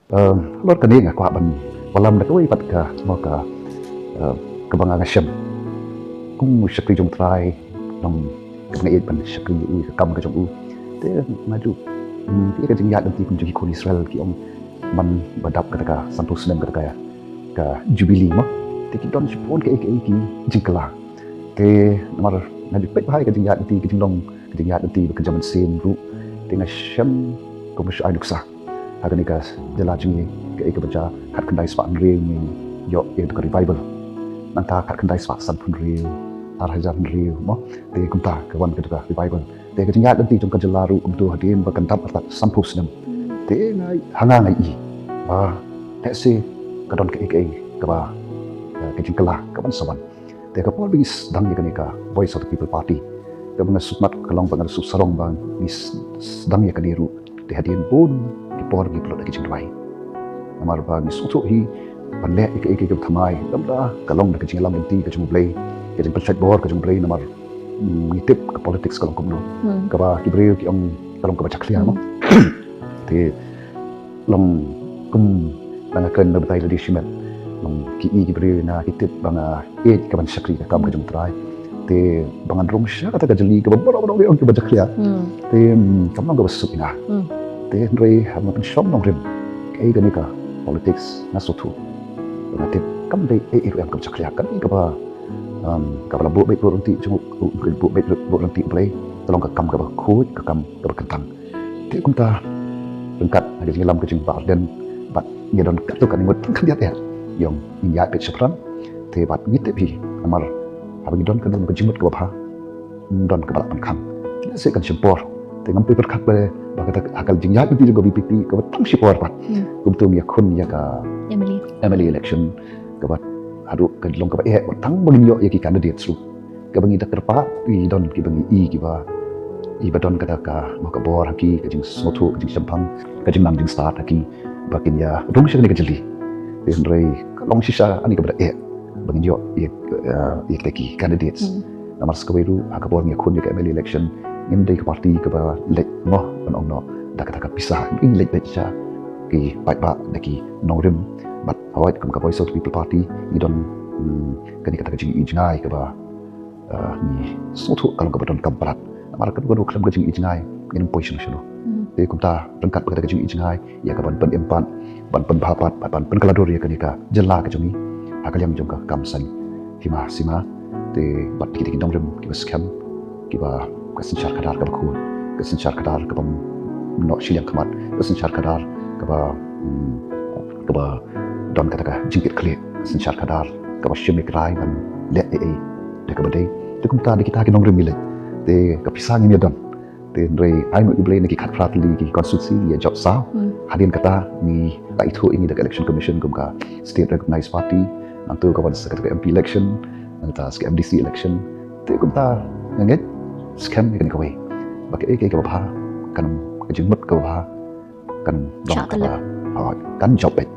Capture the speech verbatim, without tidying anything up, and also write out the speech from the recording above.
Halor kane nga kwah ban wallam da kawei pat ka, mo, ka, kaba nga nga shem kum u shakri jong U Trai, long kaba nga ïeit ban shakri ïa u, ka kam ka jong u. Te nga ju, te ka jingïaid lynti kum jong ki khun Israel ki ong, man ba dap kata ka sanphew snem kata ka, ka jubili, mo, te ki don shibun kaei kaei ki jingkylla. Te namar nga ju peit bha ïa ka jingïaid lynti, ka jinglong ka jingïaid lynti ba kynja mynsiem ruh, te nga shem kum shu ai nuksa ha kane ka jylla jong ngi, kaei kaba jia, khatkhyndai spah hynriew ngi ïoh ïa ka revival. Nangta khatkhyndai spah sanphew hynriew, ar hajar hynriew, mo, te kumta ka wan ka revival. Te ka jingïaid lynti jong ka jylla ruh kumto, hadien ba kan dap artat sanphew snem. Te nga, ha nga nga i ba lehse ka don kaei kaei kaba, ka jingkylla kaban sa wan. Te ka por ba ngi sdang ïa kane ka Voice of the People Party, kaba nga sngewmat ka long ba nga sngewsarong ba ngi sdang ïa kane ruh, te hadien bun ki por ngi pynlut da ki jingduwai. Namar ba ngi sngewthuh hi ban leh ïa kaei kaei kaba thymmai, lymda ka long da ka jingïalam lynti ka jong U Blei, ka jingpynshait bor ka jong U Blei, namar ngi tip ka politics ka long kumno. Kaba ki briew ki ong ka long kaba jakhlia, mo. Te long kum la nga kren na batai lade shimet, long ki i ki briew na ki tip ba nga ïeit kaban shakri ka kam ka jong U Trai. Te ba ngan rung sha kata ka jylli kaba baroh baroh ki ong kaba jakhlia, te kam long kaba suk ïa nga. Te hynrei haba nga pynshong nongrim, kaei kane ka politics nga sngewthuh, nga tip kam dei ei ei ruh em kaba jakhlia, kane kaba, kaba la buh beit buh ryntih jong u, buh beit buh ryntih U Blei, ka long ka kam kaba khuid, ka kam kaba kyntang. Te kumta ryngkat ha ka jingïalam ka jong Bah Ardent bad ngi don katto katne ngut tang khyndiat eh, ïong ngin ïaid peit shaphrang. Te bad ngi tip hi, namar haba ngi don kano kano ka jingmut kaba bha, don kaba lah pynkhang, lehse kan shim por. Te ngam poi pyrkhat ba, ba kata ha ka jingïaid lynti jong ka V P P kaba tang shi por pat, kumto ngi ïakhun ïa ka M L A, M L A election, kaba haduh ka long kaba eh, ba tang ba ngin ïoh ïa ki candidates ruh, kaba ngi da kyrpad, i don kiba ngi i kiba, iba don kata ka, mo, ka bor ha ki, ka jingsngewthuh, ka jingshemphang, ka jingnang jingstad ha ki, ba kin ïa rung sha kane ka jylli. Te hynrei ka long shisha ani kaba da eh ba ngin ïoh ïa, ïa kita ki candidates. Namar sa kawei ruh ha ka bor ngi ïakhun ïa ka M L A election, ngim dei ka party kaba leit, mo, ban ong noh da kata ka pisa, ngi leit beit sha ki paidbah da ki nongrim. Bad hooid, kum ka Voice of the People Party ngi don kane kata ka jingi jngai kaba ngi sngewthuh ka long kaba donkam palat. Namar kano kano khlem ka jingi jngai ngin ym poi shano shano. Te kumta ryngkat bad kata ka jingi jngai ïa ka ban pynim pat, ban pynbha pat, ban pynkylla dur ïa kane ka jylla ka jong ngi ha ka liang jong ka kam saiñ hima sima. Te bad kita ki nongrim kiba skhem, kiba, ka synshar khadar kaba khuid, ka synshar khadar kaba ym noh shiliang khmat, ka synshar khadar kaba, kaba don kata ka jingkitkhlieh, ka synshar khadar kaba shim ïa ki rai ban leh ei ei da kaba dei. Te kumta da kita ki nongrim ngi leit. Te ka pisa ngim ïa don. Te hynrei ai nguh ïa U Blei na ki khatphra tylli ki constituency ngi ïa jop saw. Hadien kata ngi la ithuh ïa ngi da ka Election Commission kum ka state recognized party. Nangta ka wan sa kata ka M P election, nangta sa ka M D C election. Te kumta nga ngeit skhem ïa kane kawei, ba kaei kaei kaba bha, kan, ka jingmut kaba bha kan long kaba, kan jop beit.